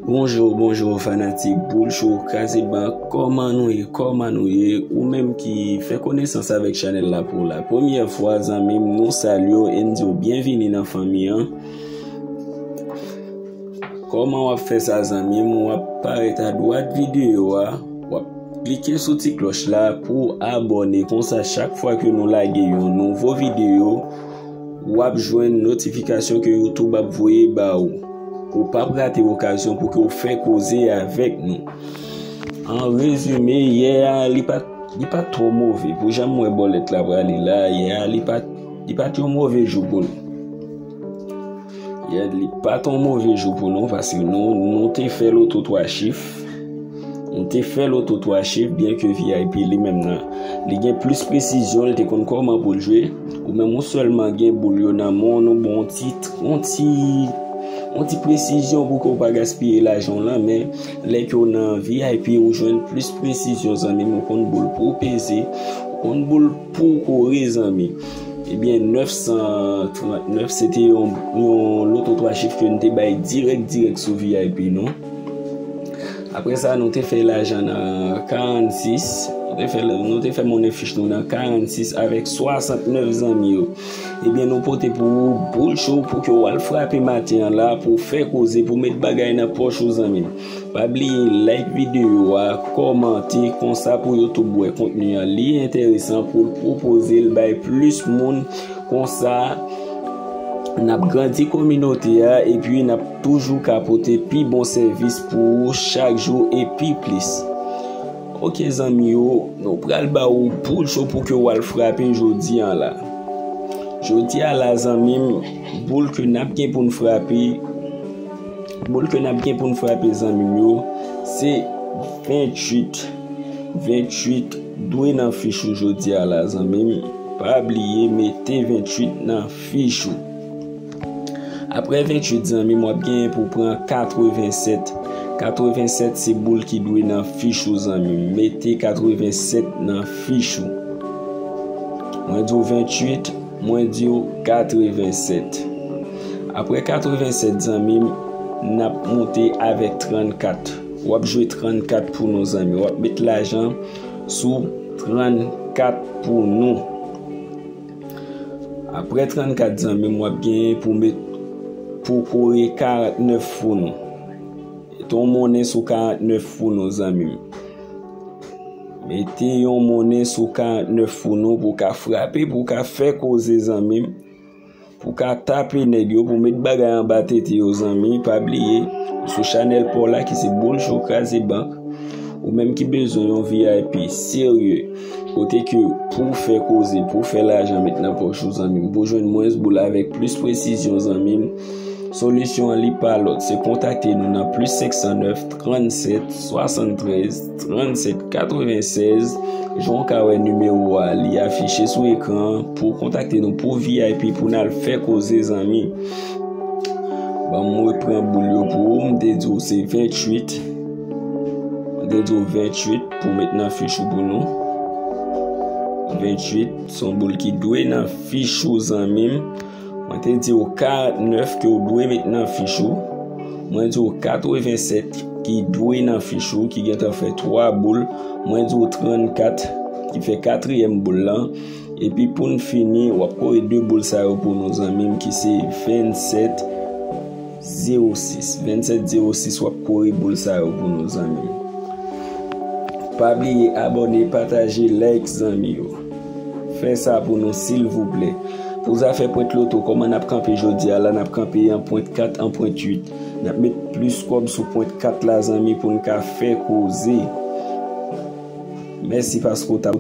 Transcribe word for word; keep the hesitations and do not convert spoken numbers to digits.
Bonjou, bonjou fanatik Boul Show Kraze Bank, kòman nou ye, kòman nou ye? Ou menm ki fè konesans avèk chanèl la pou la premyè fwa, zanmi m, nou salye w e n di w byenvini nan fanmi an. Kòman w ap fè sa, zanmi m? W ap parèt adwat videyo a, w ap klike sou ti klòch la pou w abòne. Konsa, chak fwa ke nou lage yon nouvo videyo, w ap jwenn notifikasyon ke YouTube ap voye ba ou. Ou p ap rate okazyon pou ke w fè koze avèk nou. An rezime, yè a, li pa, li pa twò move. Pou jan m wè bòlèt la prale la, yè a, li pa, li pa t yon move jou pou nou. Yè, li pa t yon move jou pou nou, paske nou, nou te fè loto twa chif. Nou te fè loto twa chif, byen ke V I P li menm nan, li gen plis presizyon, li te konn kòman pou l jwe. Ou menm ou sèlman gen boul yo nan men w, nou ba w yon ti, yon ti, yon ti presizyon pou ke w pa gaspiye lajan w lan, men lè ke w nan V I P, ou jwenn plis presizyon, zanmi m, ou konn boul pou w peze, ou konn boul pou w kore, zanmi. Ebyen, nèf san trannèf, se te yon, yon loto twa chif ke n te bay dirèk, dirèk sou V I P nou. Apre sa, nou te fè lajan nan karannsis. Nou te fè, nou te fè monnen fich nou nan karannsis avèk swasantnèf, zanmi yo. Ebyen, nou pote pou ou Boul Show pou ke w al frape maten an la, pou w fè koze, pou w met bagay nan pòch ou, zanmi m. Pa bliye like videyo a, kòmante, konsa pou YouTube wè kontni an, li enteresan pou l pwopoze l bay plis moun. Konsa, n ap grandi kominote a, epi n ap toujou ka pote pi bon sèvis pou ou chak jou e pi plis. Oke, zanmi yo, nou pral ba ou Boul Show pou ke w al frape jodi a la. Jodi a la, zanmi m, boul ke n ap gen pou n frape, boul ke n ap gen pou n frape, zanmi m yo, se venntuit. Venntuit dwe nan fich ou jodi a la, zanmi m. Pa bliye mete venntuit nan fich ou. Apre venntuit, zanmi m, w ap genyen pou pran katrevensèt. Katrevensèt se boul ki dwe nan fich ou, zanmi m. Mete katrevensèt nan fich ou. Mwen di w venntuit, mwen di w katrevensèt. Apre katrevensèt, zanmi m, n ap monte avèk trannkat. W ap jwe trannkat pou nou, zanmi. W ap met lajan sou trannkat pou nou. Apre trannkat, zanmi m, w ap genyen pou met, pou kore karantnèf pou nou. Mete yon monnen sou karantnèf pou nou, zanmi m. Mete yon monnen sou karantnèf pou nou, pou w ka frape, pou w ka fè koze, zanmi m. Pou w ka tape nèg yo, pou w met bagay anba tete yo, zanmi. Pa bliye, sou chanèl pa w la ki se Boul Show Kraze Bank. Ou menm ki bezwen yon V I P serye, kote ke pou w fè koze, pou w fè lajan met nan pòch ou, zanmi m, pou w jwenn mwens boul avèk plis presizyon, zanmi m, solisyon an li pa lòt, se kontakte nou nan plis senk san nèf, trannsèt, swasanntrèz, trannsèt, katrevennsèz. Jan w ka wè nimewo a, li afiche sou ekran an, pou w kontakte nou pou V I P, pou n al fè koze, zanmi. Ban m repran boul yo pou ou. M te di w se venntuit. M te di w venntuit pou w met nan fich ou pou nou. Venntuit se yon boul ki dwe nan fich ou, zanmi m. Mwen te di w karantnèf ke w dwe met nan fich ou. Mwen di w katrevensèt ki dwe nan fich ou, ki gentan fè twa boul. Mwen di w trannkat ki fè katriyèm boul lan. Epi pou n fini, w ap kore de boul sa yo pou nou, zanmi m, ki se vennsèt zewo sis. Vennsèt zewo sis, w ap kore boul sa yo pou nou, zanmi m. Pa bliye abòne, pataje, like, zanmi yo. Fè sa pou nou, silvouplè. Pou zafè pwent loto, kòman n ap kanpe jodi a la? N ap kanpe an pwent kat, an pwent uit. N ap met plis kòb sou pwent kat la, zanmi, pou n ka fè koze. Mèsi paske w t ap